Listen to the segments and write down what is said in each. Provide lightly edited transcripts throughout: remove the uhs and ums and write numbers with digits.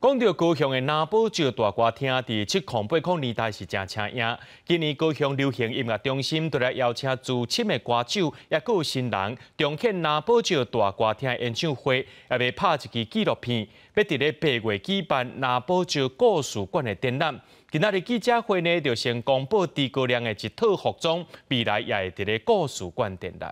講到高雄的藍寶石大歌廳，佇7080年代是誠請名。今年高雄流行音樂中心就來邀請資深的歌手，抑閣有新人，重現藍寶石大歌廳演唱會，也欲拍一支紀錄片，欲佇咧8月舉辦藍寶石故事館的展覽。今仔日記者會呢，就先公布豬哥亮的一套服裝，未來也會佇咧故事館展覽。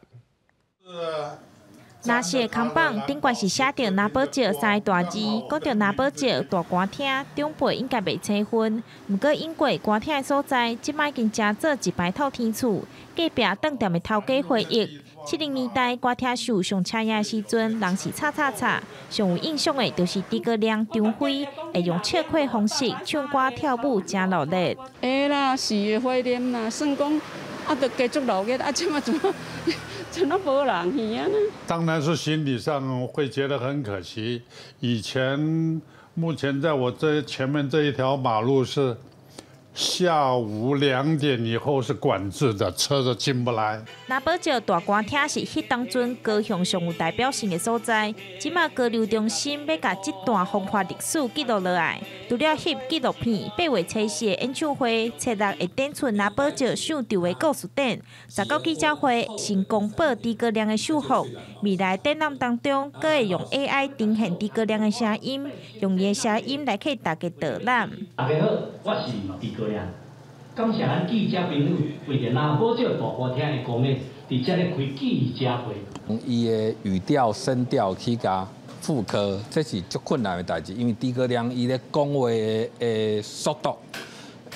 藍色看板頂懸是寫著藍寶石三个大字，講著藍寶石大歌廳，長輩應該袂青昏。毋過演過歌廳的所在，這擺已經成做一排透天厝，隔壁當店的頭家回憶，70年代歌廳秀上請名的時陣，人是吵吵吵。上有印象的，就是豬哥亮、張輝會用笑詼方式唱歌跳舞，誠熱鬧。會啦，是會懷念啦，算講啊，著繼續熱鬧，啊，這馬怎怎麼無人去啊？當然是心理上會覺得很可惜。以前目前在我這前面這一條馬路是下午2點以後是管制的，車子進不來。藍寶石大歌廳是彼當陣高雄上有代表性的所在。這馬歌流中心欲共這段風華歷史記錄落來，除了翕紀錄片，8月24的演唱會，初六會展出藍寶石秀場的故事展。19記者會先公布豬哥亮的秀服，未來展覽當中，閣會用 AI 呈現豬哥亮的聲音，用伊的聲音來替大家導覽。大家好，我是豬哥亮，感謝咱記者朋友為著藍寶石大歌廳的功能，佇遮咧開記者會。伊的語調、聲調去共復刻，這是足困難的代誌，因為豬哥亮伊咧講話的速度，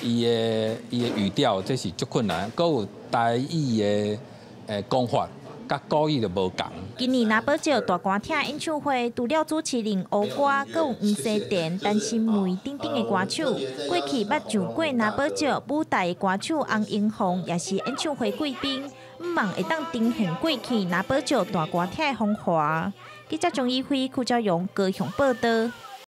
伊的語調，這是足困難。閣有台語的講法，佮國語就無仝。今年藍寶石大歌廳演唱會，除了主持人吳歌，閣有黃西田、陳心梅等等的歌手。過去捌上過藍寶石舞台的歌手洪英鳳，也是演唱會貴賓，向望會當呈現過去藍寶石大歌廳的風華。記者張以輝、柯昭榮高雄報導。